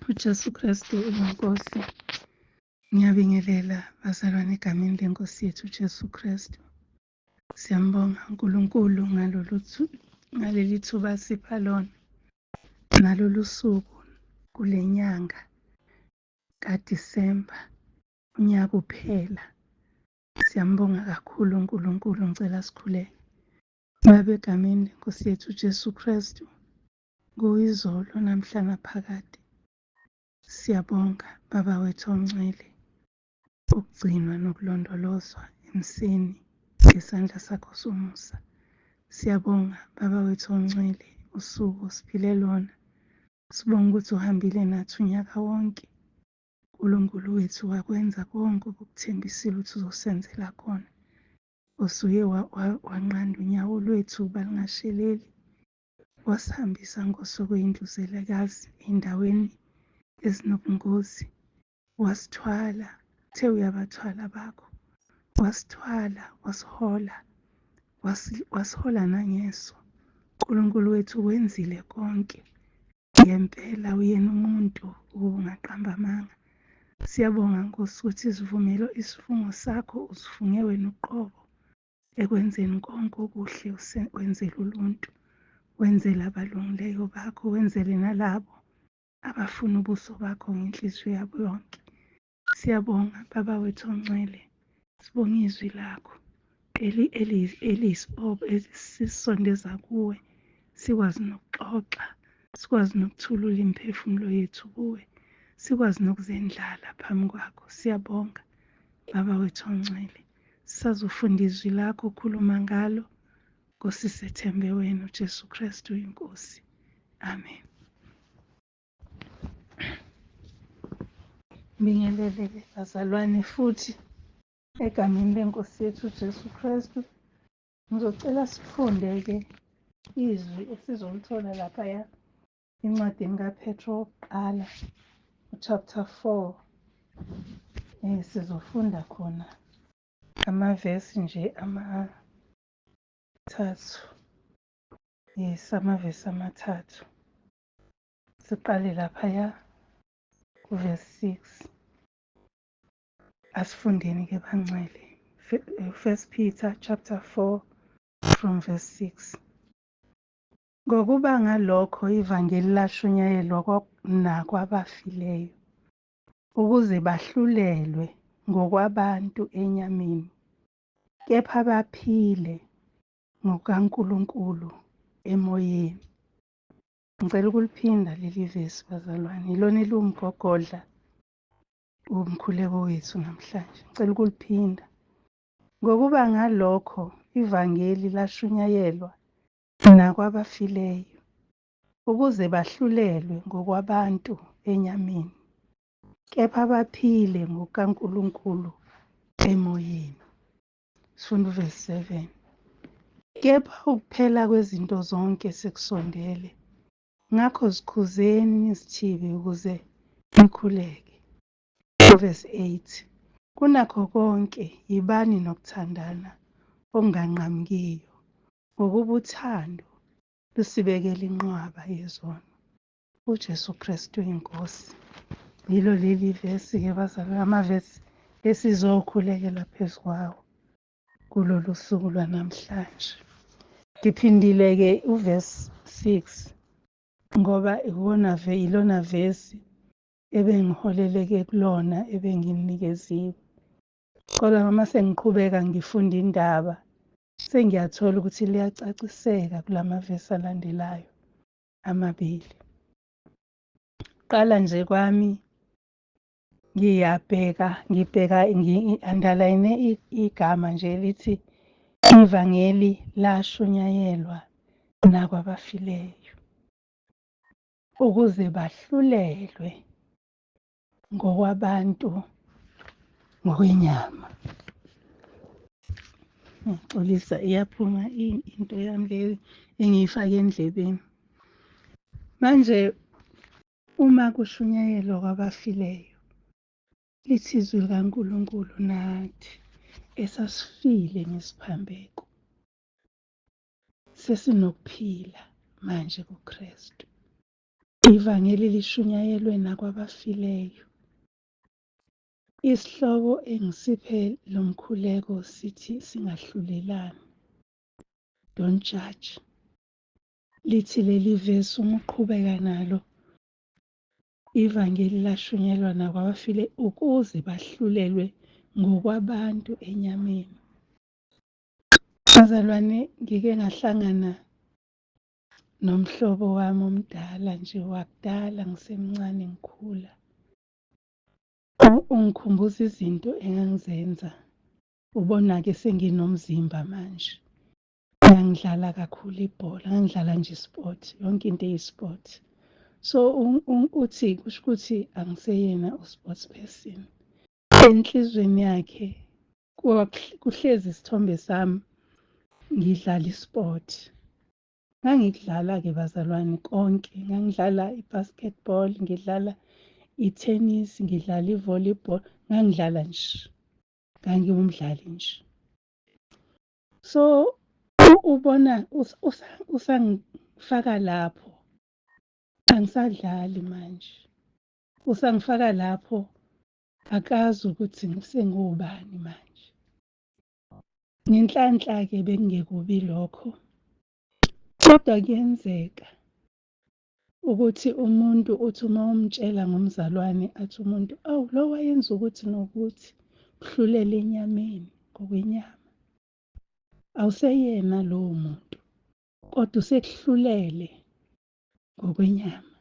UJesu Kristu uyiNkosi. Ngiyabingelela bazalwane egameni lenkosi yethu uJesu Kristu. Siyambonga uNkulunkulu ngaleli thuba asipha lona nalolu suku kule nyanga kaDisemba, unyaka uphela. Siyambonga kakhulu uNkulunkulu, ngicela sikhuleke. Baba, egameni lenkosi yethu uJesu Kristu, kuyizolo namhla naphakade. Siyabonga Baba wethu ongcwele ukugcinwa nokulondolozwa emseni ngesandla sakho somusa. Siyabonga Baba wethu ongcwele usuku osiphile lona. Sibonga ukuthi uhambile nathi unyaka wonke. uNkulunkulu wethu wakwenza konke obukuthembisile ukuthi uzosenzela khona. Usuye wanqanda unyawo lwethu ukuba lungasheleli. Wasihambisa ngosuku indluzelekazi ey'ndaweni ezinobungozi. Wasithwala, uthe uyabathwala bakho. Wasithwala, wasihola, wasihola nangeso. uNkulunkulu wethu wenzile konke. Ngempela uyena umuntu ukuba ungaqamba amanga. Siyabonga Nkosi ukuthi isivumelo isifungo sakho usifunge wena uqobo ekwenzeni konke okuhle wenzela uluntu, wenzela abalungileyo bakho, wenzele nalabo abafuna ubuso bakho ngenhliziyo yabo yonke. Siyabonga Baba wethu ongcwele, sibonga izwi lakho eliyisibopho esisondeza kuwe, sikwazi nokuxoxa, sikwazi nokuthulula imiphefumulo yethu kuwe, sikwazi nokuzendlala phambi kwakho. Siyabonga Baba wethu ongcwele, sisazofunda izwi lakho, khuluma ngalo Nkosi, sethembe wena uJesu Kristu inkosi. Amen. Ngibingelele bazalwane futhi egameni lenkosi yethu uJesu Kristu. Ngizocela sifunde-ke izwi esizolithola laphaya encwadini kaPetro wokuqala chapter 4. Sizofunda khona amavesi nje amathathu. Yes, amavesi amathathu. Siqale laphaya kuvesi 6. Asifundeni ke bangcwele. First Peter chapter 4 from verse 6. Ngokuba ngalokho ivangeli lashunyayelwa nakwabafileyo, ukuze bahlulelwe ngokwabantu enyameni, kepha baphile ngokukaNkulunkulu emoyeni. Ngicela ukuliphinda leli vesi bazalwane, ilona eliwumgogodla womkhuleko wethu namhlanje. Ngicela ukuliphinda. Ngokuba ngalokho ivangeli lashunyayelwa nakwabafileyo, ukuze bahlulelwe ngokwabantu enyameni, kepha baphile ngokukaNkulunkulu emoyeni. Sifunda uvesi 7. Kepha ukuphela kwezinto zonke sekusondele, ngakho zikhuzeni nizithibe ukuze nikhuleke. Uvesi 8. Kunakho konke yibani nokuthandana okunganqamukiyo, ngokuba uthando lusibekela inqwaba yezono. uJesu Kristu inkosi. Yilo leli vesi-ke bazalwane, amavesi esizokhulekela phezu kwawo kulolu suku lwanamhlanje. Ngiphindile-ke uvesi 6 ngoba iwona ilona vesi ebengiholeleke kulona ebenginikeziwe. Kodwa uma sengiqhubeka ngifunda indaba, sengiyathola ukuthi liyacaciseka kulamavesi alandelayo amabili. Qala nje kwami ngiyabheka, ngibheka ngi-underline igama nje elithi ivangeli lashunyayelwa nakwabafileyo ukuze bahlulelwe ngokwabantu ngokwenyama. Ngixolisa, iyaphuma into yami le engiyifake endlebeni. Manje uma kushunyayelwa kwabafileyo, lithi izwi likaNkulunkulu nathi esasifile ngesiphambeko sesinokuphila manje kuKristu. Ivangeli lishunyayelwe nakwabafileyo. Isihloko engisiphe lo mkhuleko sithi singahlulelani. Don't judge. Lithi leli vesi uma uqhubeka nalo, ivangeli lashunyelwa nakwabafile ukuze bahlulelwe ngokwabantu enyameni. Bazalwane, ngike ngahlangana nomhlobo wami omdala nje wakudala ngisemncane ngikhula. Ungikhumbuza izinto engangizenza. Ubona-ke senginomzimba manje. Ngangidlala kakhulu ibhola, ngangidlala nje i-sport, yonke into eyi-sport. So uthi kusho ukuthi angiseyena u-sports person. Enhlizweni yakhe kuhlezi isithombe sami ngidlala i-sport. Ngangikudlala-ke bazalwane konke, ngangidlala i-basketball, ngidlala i-tennis, ngidlala i-volleyball, ngangidlala nje, ngangiwumdlali nje. So ubona usangifaka lapho, angisadlali manje, usangifaka lapho, akazi ukuthi ngisengubani manje. Ngenhlanhla-ke bekungekubi lokho, kodwa kuyenzeka ukuthi umuntu uthi uma umtshela ngomzalwane athi umuntu, awu lo wayenza ukuthi nokuthi, kuhlulela enyameni ngokwenyama. Awuseyena lowo muntu, kodwa usekuhlulele ngokwenyama.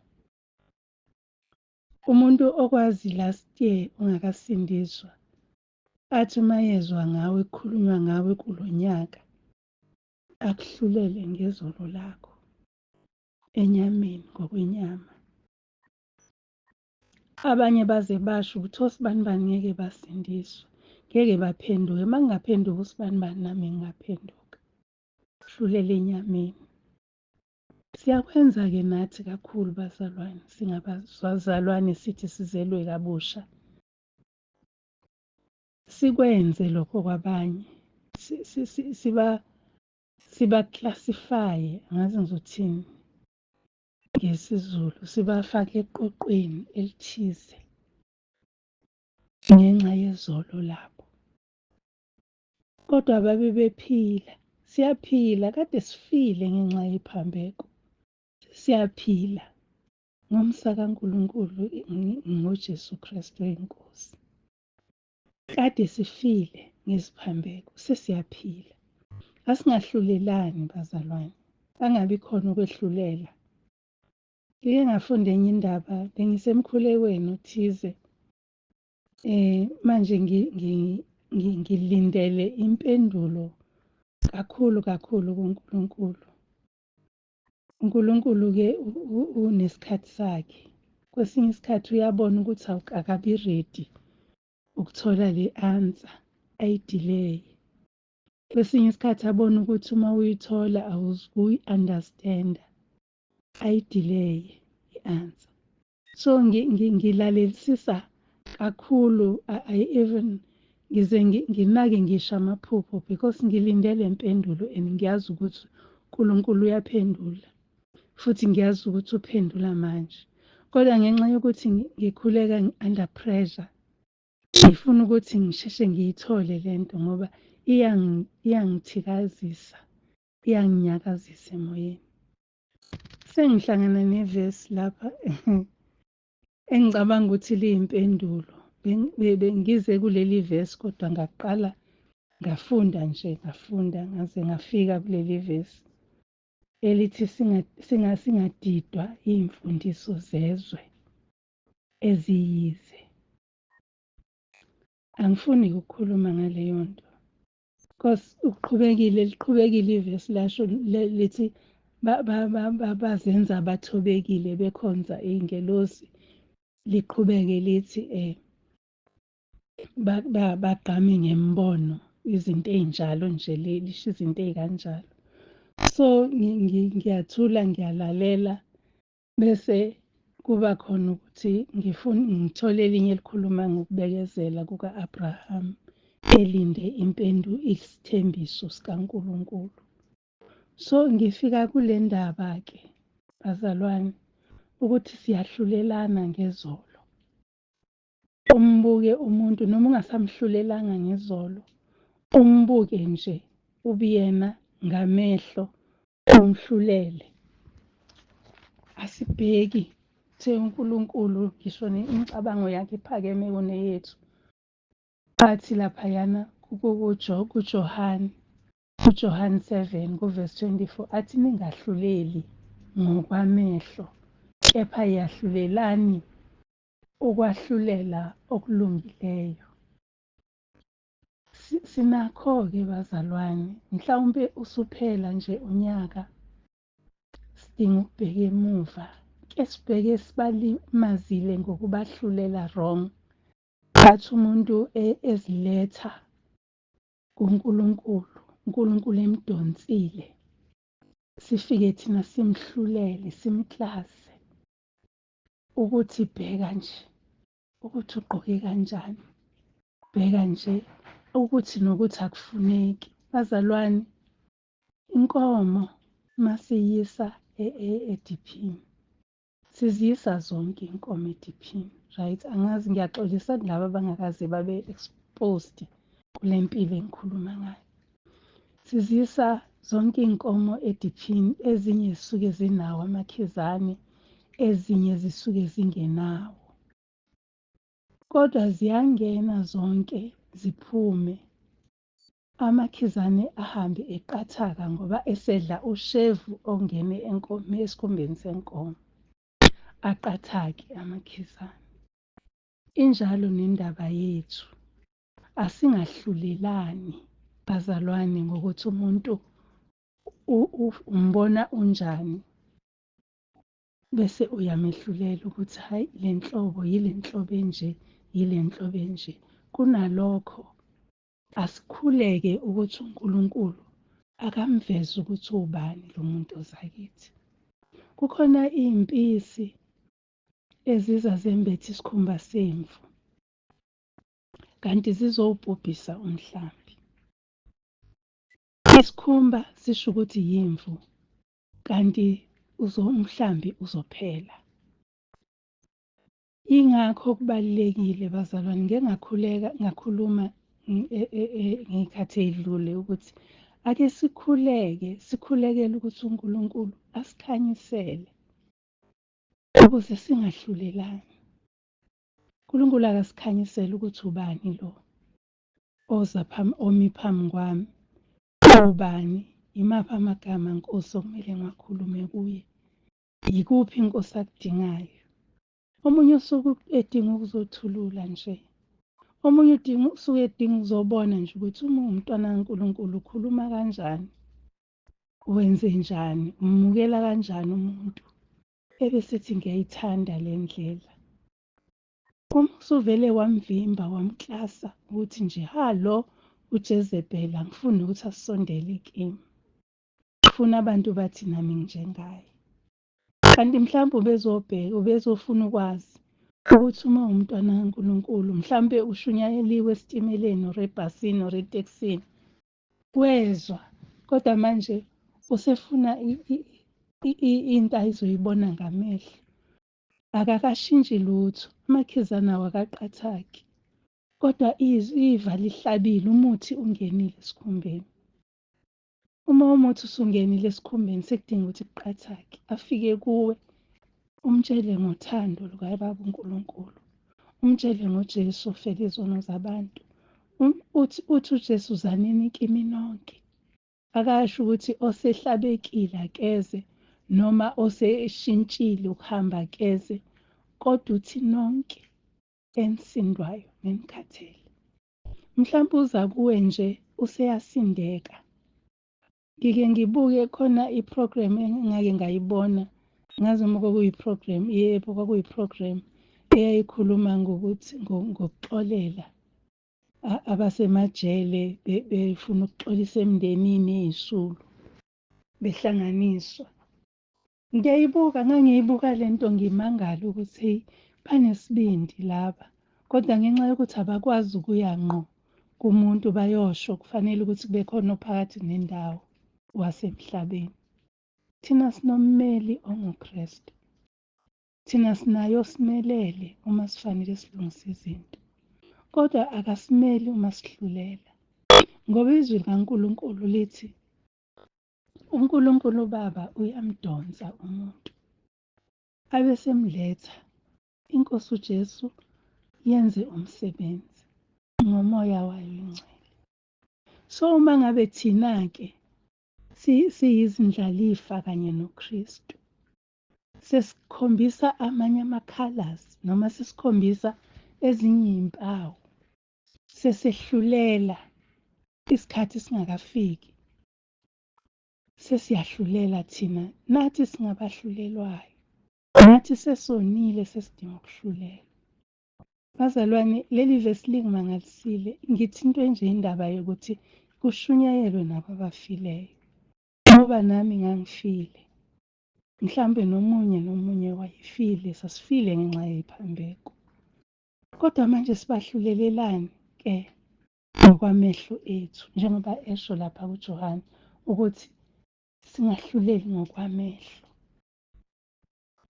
Umuntu okwazi last year ungakasindiswa, athi uma yezwa ngawe kukhulunywa ngawe kulo nyaka, akuhlulele ngezolo lakho enyameni ngokwenyama. Abanye baze basho ukuthi osibanibani ngeke basindiswe, ngeke baphenduke. Uma ngingaphenduka usibanibani nami ngingaphenduka. Hlulela enyameni. Siyakwenza-ke nathi kakhulu bazalwane, singabazalwane sithi sizelwe kabusha. Sikwenze lokho kwabanye, siba-classify-e, angazi ngizothini ngesiZulu, sibafake eqoqweni elithize ngenxa yezolo labo. Kodwa babe bephila, siyaphila, kade sifile ngenxa yephambeko. Siyaphila ngomsa kaNkulunkulu ngoJesu Kristu inkosi. Kade sifile ngeziphambeko, sesiyaphila. Asingahlulelani bazalwane, angabi khona ukwehlulela. Ngike ngafunda enye indaba, bengisemkhulekweni othize. Manje ngilindele impendulo kakhulu kakhulu kuNkulunkulu. uNkulunkulu-ke unesikhathi sakhe. Kwesinye isikhathi uyabona ukuthi akabi ready ukuthola le answer, ayi-delay. Kwesinye isikhathi abone ukuthi uma uyithola awuzukuyi-understand-a, ayi-delay i-answer. So ngilalelisisa kakhulu, I even ngize nginake ngisho amaphupho because ngilindele impendulo and ngiyazi ukuthi uNkulunkulu uyaphendula, futhi ngiyazi ukuthi uphendula manje. Kodwa ngenxa yokuthi ngikhuleka under pressure, ngifuna ukuthi ngisheshe ngiyithole lento ngoba iyangithikazisa, iyanginyakazisa emoyeni. Sengihlangana nevesi lapha engicabanga ukuthi liyimpendulo. Bengize kuleli vesi kodwa ngaqala ngafunda nje, ngafunda ngaze ngafika kuleli vesi elithi singadidwa iy'mfundiso zezwe eziyize. Angifuni ukukhuluma ngaleyo nto because uqhubekile, liqhubekile ivesi lasho lithi bazenza abathobekile bekhonza iy'ngelosi. Liqhubeke lithi bagqame ngembono, izinto ey'njalo nje, lisho izinto ey'kanjalo. So ngiyathula ngiyalalela, bese kuba khona ukuthi ngifuna ngithole elinye elikhuluma ngokubekezela kuka-Abraham elinde impendulo, isithembiso sikaNkulunkulu. So ngifika kule ndaba-ke bazalwane, Ukuthi siyahlulelana ngezolo. Umbuke umuntu noma ungasamhlulelanga ngezolo, umbuke nje ubuyena ngamehlo umhlulele. Asibheki the uNkulunkulu ngisho imicabango yakhe iphakeme kuneyethu. Athi laphayana kuJohane, kuJohane 7 kuvesi 24 athi ningahluleli ngokwamehlo, kepha yahlulelani ukwahlulela okulungileyo. Sinakho-ke bazalwane, mhlawumpe usuphela nje unyaka, sidinga ukubheka emuva. Ke sibheke sibalimazile ngokubahlulela wrong. Athi umuntu eziletha kuNkulunkulu, uNkulunkulu emdonsile, sifike thina simhlulele, simklase ukuthi bheka nje ukuthi ugqoke kanjani, bheka nje ukuthi nokuthi akufuneki. Bazalwane, inkomo masiyisa ediphini, siziyisa zonke inkomo ediphini, right? Angazi, ngiyaxolisa kulaba abangakaze babe exposed kule mpilo engikhuluma ngayo. Siziyisa zonke iy'nkomo ediphini, ezinye zisuke zinawo amakhizane, ezinye zisuke zingenawo. Kodwa ziyangena zonke ziphume, amakhizane ahambe eqathaka ngoba esedla ushevu ongene esikhumbeni senkomo. Aqathake amakhizane. Injalo nendaba yethu. Asingahlulelani bazalwane ngokuthi umuntu umbona unjani bese uyamehlulela ukuthi hayi le nhlobo yile nhlobo enje, yile nhlobo enje. Kunalokho asikhuleke ukuthi uNkulunkulu akamveze ukuthi ubani lo muntu ozakithi. Kukhona iy'mpisi eziza zembethe isikhumba semvu, kanti zizowubhubhisa umhlambi. Isikhumba sisho ukuthi yimvu, kanti umhlambi uzophela. Ingakho kubalulekile bazalwane, ngike ngakhuleka ngakhuluma ngey'khathi ey'dlule ukuthi ake sikhuleke, sikhulekele ukuthi uNkulunkulu asikhanyisele ukuze singahlulelani. uNkulunkulu akasikhanyisele ukuthi ubani lo oza phambi, omi phambi kwami, ubani, imaphi amagama Nkosi okumele ngiwakhulume kuye, yikuphi Nkosi akudingayo. Omunye usuke edinga ukuzothulula nje, omunye udinga usuke edinga ukuzobona nje ukuthi uma uwumntwana kaNkulunkulu ukhuluma kanjani, wenze njani, umukela kanjani umuntu, ebesithi ngiyayithanda le ndlela. Uma usuvele wamvimba wamklasa ukuthi nje ha lo uJezebel angifuni ukuthi asondele kimi, ngifuna abantu bathi nami nginjengaye. Kanti mhlawumbe ubezobheka, ubezofuna ukwazi ukuthi uma umntwana kaNkulunkulu mhlawumbe ushunyayeliwe esitimeleni or ebhasini or etekisini, wezwa, kodwa manje usefuna into ayizoyibona ngamehlo. Akakashintshi lutho, amakhizana awakaqathaki, kodwa iva lihlabile, umuthi ungenile esikhumbeni. Uma umuthi usungenile esikhumbeni sekudinga ukuthi kuqathake, afike kuwe umtshele ngothando lukaBaba uNkulunkulu, umtshele ngoJesu ofela izono zabantu. Uthi uJesu zanini kimi nonke. Akasho ukuthi osehlabekile akeze noma oseshintshile ukuhamba akeze, kodwa uthi nonke enisindwayo nenikhathele. Mhlawumbe uza kuwe nje useyasindeka. Ngike ngibuke khona i-program engake ngayibona, ngazi noma kwakuyi-program, yebo kwakuyi-program eyayikhuluma ngokuthi ngokuxolela abasemajele befuna ukuxolisa emndenini ey'sulu behlanganiswa. Ngiyayibuka, ngangiyibuka le nto ngimangala ukuthi hey banesibindi laba, kodwa ngenxa yokuthi abakwazi ukuya ngqo kumuntu bayosho, kufanele ukuthi kube khona ophakathi nendawo wasemhlabeni. Thina sinommeli onguKristu. Thina sinaye osimelele uma sifanele silungise izinto, kodwa akasimeli uma sihlulela. Ngoba izwi likaNkulunkulu lithi uNkulunkulu uBaba uyamdonsa umuntu abesemletha iNkosi uJesu yenze umsebenzi ngomoya wayo ingcwele. So uma ngabe thina-ke siyizindlalifa kanye noKristu, sesikhombisa amanye ama-colours noma sesikhombisa ezinye iy'mpawu, sesehlulela isikhathi singakafiki, sesiyahlulela thina, nathi singabahlulelwayo, nathi sesonile sesidinga ukuhlulelwa. Bazalwane, leli vesi lingimangalisile, ngithintwe nje indaba yokuthi kushunyayelwe nakwabafileyo, ngoba nami ngangifile. Mhlambe nomunye nomunye wayefile, sasifile ngenxa yeziphambeko. Kodwa manje sibahlulelelani ke ngokwamehlo ethu, njengoba esho lapha kuJohane ukuthi singahluleli ngokwamehlo.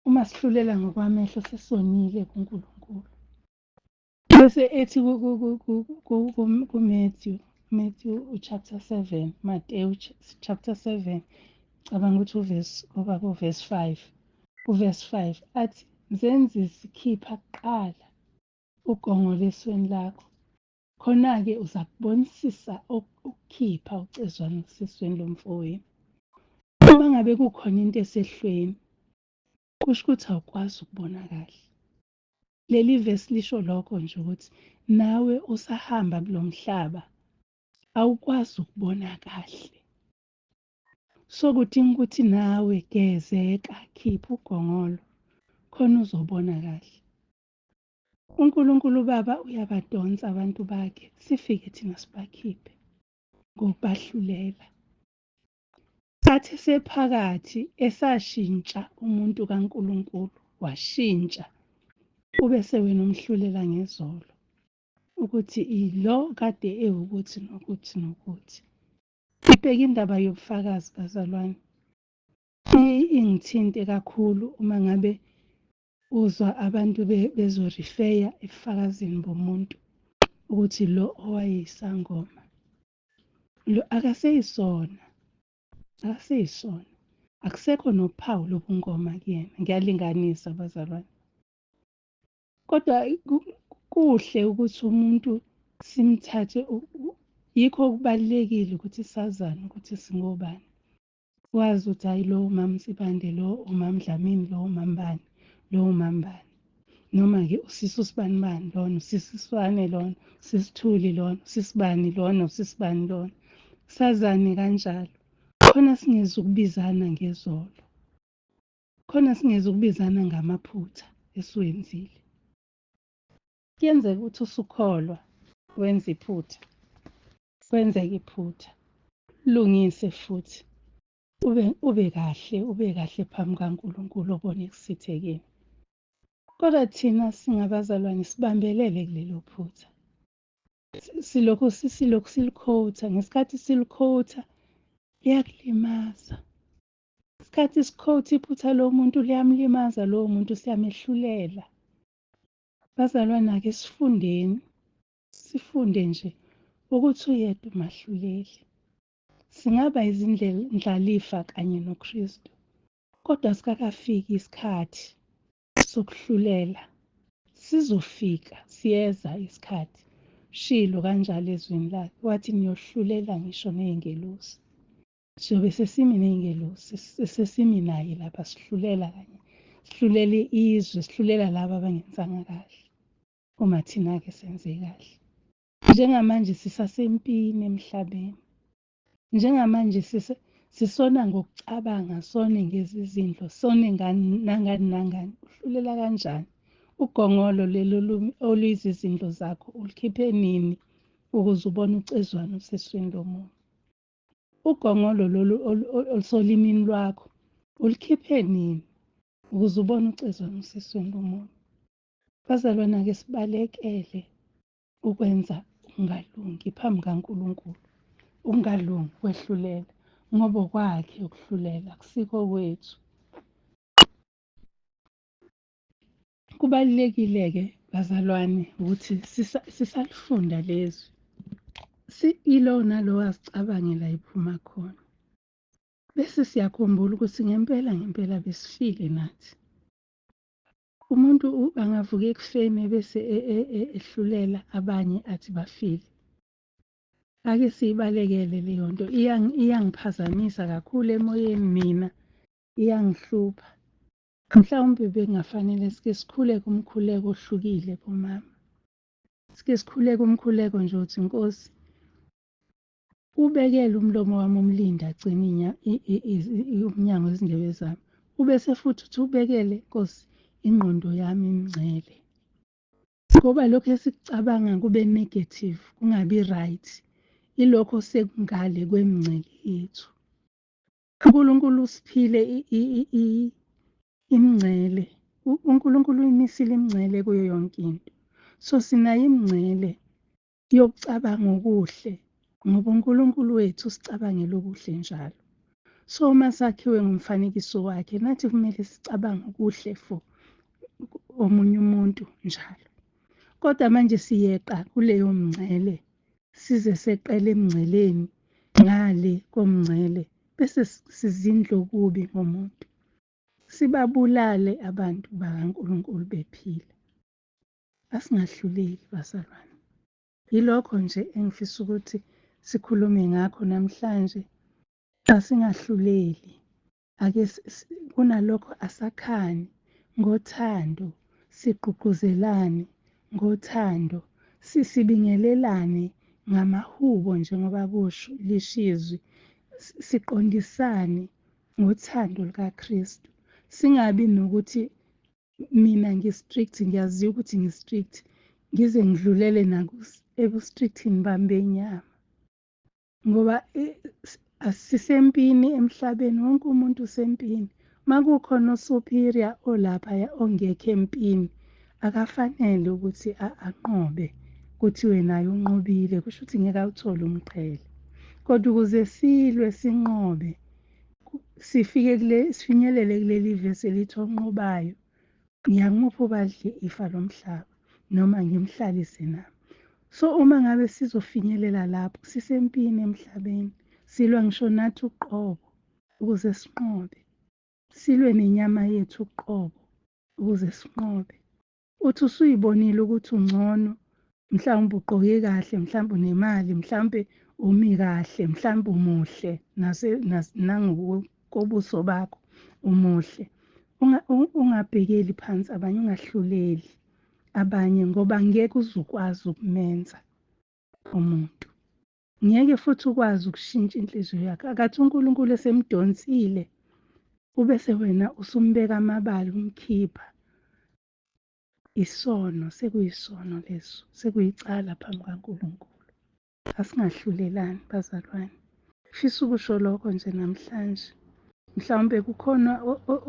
Uma sihlulela ngokwamehlo sesonile kuNkulunkulu. Bese ethi kuMatthew, Matthew chapter 7, Mateyu chapter 7, cabanga ukuthi uvesi kuba kuvesi 5, uvesi 5 athi zenzisi khipha kuqala ugongolo esweni lakho, khona-ke uzakubonisisa ukukhipha ucezwana olusesweni lomfowenu. Uma ngabe kukhona into esehlweni, kusho ukuthi awukwazi ukubona kahle. Leli vesi lisho lokho nje ukuthi nawe usahamba kulo mhlaba awukwazi ukubona kahle. So kudinga ukuthi nawe gezeka, khipha ugongolo khona uzobona kahle. UNkulunkulu uBaba uyabadonsa abantu bakhe, sifike thina sibakhiphe ngokubahlulela. Athi sephakathi esashintsha umuntu kaNkulunkulu, washintsha, ube sewena umhlulela ngezolo ukuthi ilo kade ewukuthi nokuthi nokuthi. Ibheke indaba yobufakazi bazalwane, ingithinte kakhulu uma ngabe uzwa abantu bezorifeya ebufakazini bomuntu ukuthi lo owayeyisangoma lo akaseyisona, akaseyisona, akusekho nophawu lobungoma kuyena. Ngiyalinganisa bazalwane, kodwa kuhle ukuthi umuntu simthathe, yikho kubalulekile ukuthi sazane ukuthi singobani. Wazi ukuthi hayi lo umama Sibande, lo umama Dlamini, lo umama bani, lo umama bani, noma-ke usisi usibanibani lona, usisi Swane lona, usisi Thuli lona, usisi bani lona, usisi bani lona. Sazane kanjalo, khona singezukubizana ngezolo, khona singezukubizana ngamaphutha esiwenzile. Kuyenzeka ukuthi usukholwa wenza iphutha, kwenzeka iphutha, lungise futhi ube kahle, ube kahle phambi kaNkulunkulu obona ekusithekeni. Kodwa thina singabazalwane sibambelele kulelo phutha, silokhu silikhotha. Ngesikhathi silikhotha liyakulimaza. Isikhathi sikhotha iphutha lomuntu liyamlimaza lowo muntu, siyamehlulela. Bazalwane, ake sifundeni, sifunde nje ukuthi uyedwa umahluleli. Singaba izindlalifa kanye noKristu, kodwa sikakafiki isikhathi sokuhlulela. Sizofika, siyeza isikhathi. Shilo kanjalo ezwini lakhe, wathi niyohlulela ngisho ney'ngelosi. Siyobe sesimi ney'ngelosi, sesimi naye lapha, sihlulela kanye, sihlulela izwe, sihlulela laba abangenzanga kahle, uma thina-ke senze kahle. Njengamanje sisasempini emhlabeni, njengamanje sisona ngokucabanga, sone ngezizindlo, sone ngani nangani nangani. Uhlulela kanjani ugongolo lelo oluyizizindlo zakho? Ulikhiphe nini ukuze ubone ucezwana osesweni lomunye? Ugongolo lolu olusolimini lwakho ulikhiphe nini ukuze ubone ucezwana osesweni lomunye? Bazalwane, ake sibalekele ukwenza ukungalungi phambi kaNkulunkulu, ukungalungi kwehlulela, ngoba okwakhe ukuhlulela akusikho kwethu. Kubalulekile-ke bazalwane ukuthi sisalifunda lezwi, ilo nalo azicabange la ephuma khona. Bese siyakhumbula ukuthi ngempela ngempela besifile nathi. Umuntu angavuka ekufeni bese ehlulela abanye athi bafile. Ake siyibalekele leyo nto, iyangiphazamisa kakhulu emoyeni mina, iyangihlupha. Mhlawumbe bekungafanele sike sikhuleke umkhuleko ohlukile bomama. Sike sikhuleke umkhuleko nje uthi Nkosi, ubekele umlomo wami umlindi agcine umnyango wezindlebe zami. Ubese futhi uthi ubekele Nkosi ingqondo yami imingcele. Ngoba lokho esikucabanga kube negative, kungabi right. Ilokho sekungale kwemingcele yethu. uNkulunkulu usiphile imingcele. uNkulunkulu uyimisile imingcele kuyo yonke into. So sinayo imingcele yokucabanga okuhle ngoba uNkulunkulu wethu usicabangela okuhle njalo. So uma sakhiwe ngomfanekiso wakhe nathi kumele sicabange okuhle for omunye umuntu njalo. Kodwa manje siyeqa kuleyo mngcele size seqele emngceleni ngale komngcele bese sizindla okubi ngomuntu. Sibabulale abantu bakaNkulunkulu bephila. Asingahluleli bazalwane. Yilokho nje engifisa ukuthi sikhulume ngakho namhlanje. Asingahluleli. Ake kunalokho asakhani ngothando, sigqugquzelane ngothando, sibingelelane ngamahubo njengoba kusho lisho izwi, siqondisane ngothando lukaKristu. Singabi nokuthi mina ngi-strict, ngiyaziwa ukuthi ngi-strict, ngize ngidlulele ebu-strictini bami benyama. Ngoba sisempini emhlabeni, wonke umuntu usempini. Makukhona o-superior olaphaya ongekho empini, akafanele ukuthi anqobe, kuthiwe naye unqobile, kusho ukuthi ngeke awuthole umqhele. Kodwa ukuze silwe sinqobe, sifike kule, sifinyelele kuleli vesi elithi onqobayo, ngiyamupha ubadle ifa lomhlaba noma ngimhlalise nami. So uma ngabe sizofinyelela lapho, sisempini emhlabeni, silwa ngisho nathi uqobo ukuze sinqobe. Silwe nenyama yethu uqobo ukuze sinqobe. Uthi usuyibonile ukuthi ungcono, mhlawumbe ugqoke kahle, mhlawumbe unemali, mhlawumbe umi kahle, mhlawumbe umuhle nangokobuso bakho umuhle. Ungabhekeli phansi abanye, ungahluleli abanye ngoba ngeke uzukwazi ukumenza umuntu. Ngeke futhi ukwazi ukushintsha inhliziyo yakhe. Akathi uNkulunkulu esemdonsile ubese wena usumbeka amabala umkhipha. Isono, sekuyisono leso, sekuyicala phambi kaNkulunkulu. Asingahlulelani bazalwane. Ngifisa ukusho lokho nje namhlanje. Mhlawumbe kukhona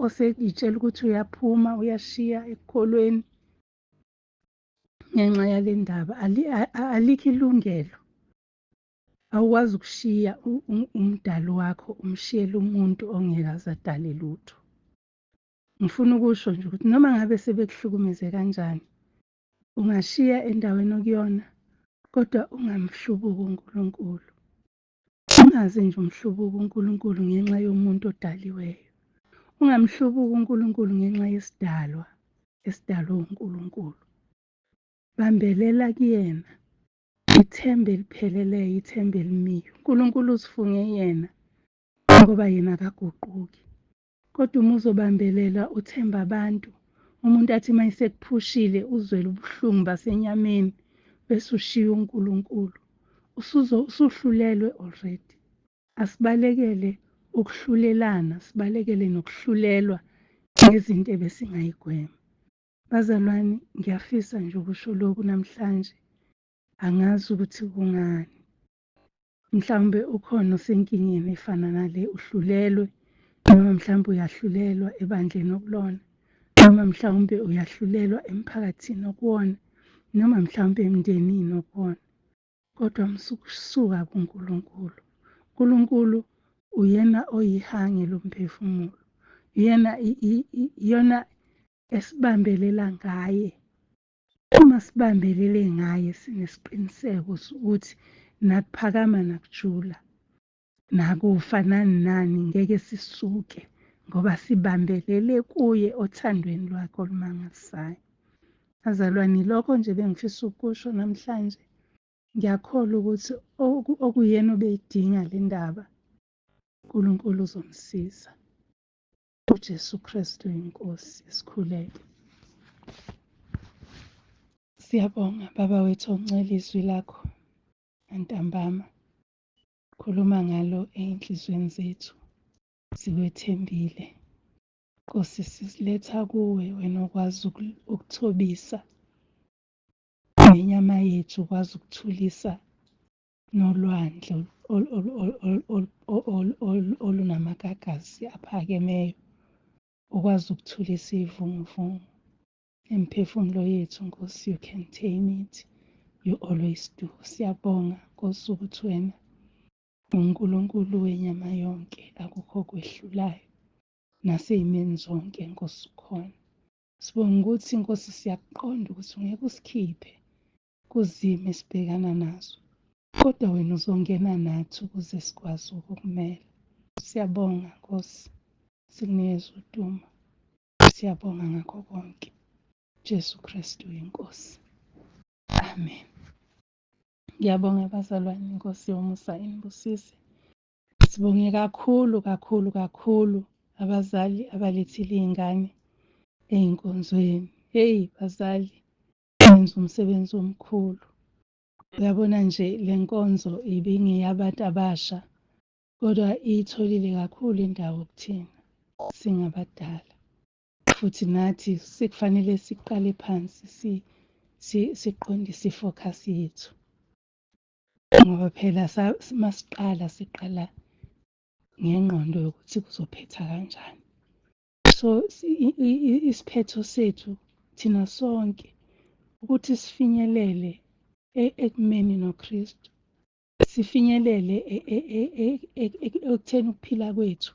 oseyitshela ukuthi uyaphuma, uyashiya ekukholweni ngenxa yale ndaba. Alikho ilungelo. Awukwazi ukushiya umdali wakho umshiyele umuntu ongeke aze adale lutho. Ngifuna ukusho nje ukuthi noma ngabe sebekuhlukumeze kanjani, ungashiya endaweni okuyona kodwa ungamhlubuki uNkulunkulu. Ungaze nje umhlubuke uNkulunkulu ngenxa yomuntu odaliweyo. Ungamhlubuki uNkulunkulu ngenxa yesidalwa esidalwe uNkulunkulu. Bambelela kuyena. Ithemba elipheleleyo, ithemba elimiyo. uNkulunkulu usifunge yena ngoba yena akaguquki. Kodwa uma uzobambelela uthemba abantu, umuntu athi uma esekuphushile uzwele ubuhlungu basenyameni bese ushiya uNkulunkulu, usuhlulelwe already. Asibalekele ukuhlulelana, sibalekele nokuhlulelwa ngezinto ebesingayigwema. Bazalwane, ngiyafisa nje ukusho lokhu namhlanje. Angazi ukuthi kungani. Mhlawumbe ukhona osenkingeni efana nale, uhlulelwe, noma mhlawumbe uyahlulelwa ebandleni okulona, noma mhlawumbe uyahlulelwa emphakathini okuwona, noma mhlawumbe emndenini okuwona. Kodwa musukusuka kuNkulunkulu. uNkulunkulu uyena oyihange lomphefumulo. Uyena iyona. esibambelela ngaye. Uma sibambelele ngaye sinesiqiniseko sokuthi nakuphakama nakujula, nakufa nani nani ngeke sisuke, ngoba sibambelele kuye othandweni lwakhe olumangalisayo. Bazalwane, lokho nje bengifisa ukusho namhlanje. Ngiyakholwa ukuthi okuyena obeyidinga le ndaba, uNkulunkulu uzomsiza. UJesu Kristu inkosi. Sikhuleke. Siyabonga Baba wethu oncela izwi lakho ntambama. Khuluma ngalo ey'nhliziyweni zethu. Sikwethembile. Nkosi, sisiletha kuwe wena okwazi ukuthobisa nenyama yethu, ukwazi ukuthulisa nolwandle olunamagagasi aphakemeyo, ukwazi ukuthulisa iy'vunguvungu. Imiphefumulo yethu, Nkosi, you can tame it, you always do. Siyabonga, Nkosi, ukuthi wena uNkulunkulu wenyama yonke, akukho okwehlulayo. Nasey'meni zonke, Nkosi, ukhona. Sibonga ukuthi, Nkosi, siyakuqonda ukuthi ungeke usikhiphe kuzimo esibhekana nazo, kodwa wena uzongena nathi ukuze sikwazi ukukumela. Siyabonga, Nkosi, sikunikeza udumo. Siyabonga ngakho konke. Jesu Kristu inkosi. Amen. Ngiyabonga bazalwane, inkosi yomusa inibusise. Sibonge kakhulu kakhulu kakhulu abazali abalethile iy'ngane ey'nkonzweni. Hey bazali, nenza umsebenzi omkhulu. Uyabona nje le nkonzo ibingeyabantu abasha, kodwa iyitholile kakhulu indawo kuthina singabadala. Futhi nathi sekufanele siqale phansi siqondise i-focus yethu. Ngoba phela masiqala siqala ngengqondo yokuthi kuzophetha kanjani. So isiphetho sethu thina sonke ukuthi sifinyelele ekumeni noKristu, sifinyelele ekutheni ukuphila kwethu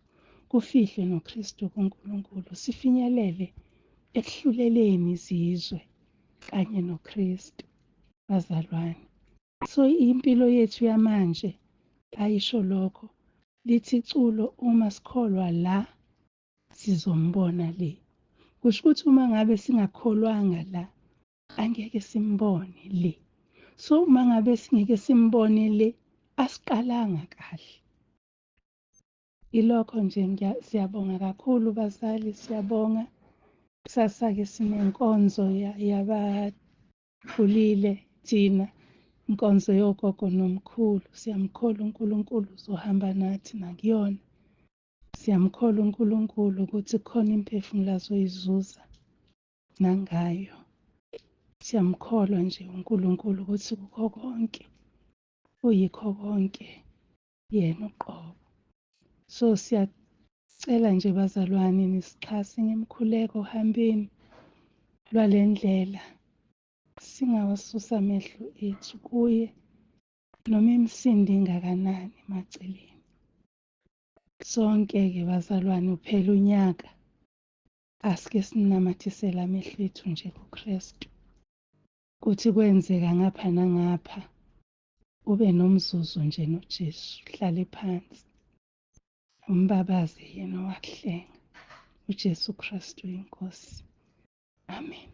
kufihlwe noKristu kuNkulunkulu, sifinyelele ekuhluleleni izizwe kanye noKristu, bazalwane. So impilo yethu yamanje ayisho lokho. Lithi iculo, uma sikholwa la sizombona le. Kusho ukuthi uma ngabe singakholwanga la angeke simbone le. So uma ngabe singeke simbone le, asiqalanga kahle. Ilokho nje, siyabonga kakhulu bazali, siyabonga. Kusasa-ke sinenkonzo yabakhulile thina, inkonzo yogogo nomkhulu. Siyamkholwa uNkulunkulu uzohamba nathi nakuyona. Siyamkholwa uNkulunkulu ukuthi khona imiphefumulo azoyizuza nangayo. Siyamkholwa nje uNkulunkulu ukuthi kukho konke, uyikho konke yena uqobo. So siyacela nje bazalwane nisixhase ngemikhuleko ohambeni lwale ndlela. Singawasusa amehlo ethu kuye noma imisindo ingakanani emaceleni. Sonke-ke bazalwane uphela unyaka, asike sinamathisele amehlo ethu nje kuKristu. Kuthi kwenzeka ngapha nangapha, ube nomzuzu nje noJesu, uhlale phansi, umbabaze yena owakuhlenga. uJesu Kristu inkosi. Amen.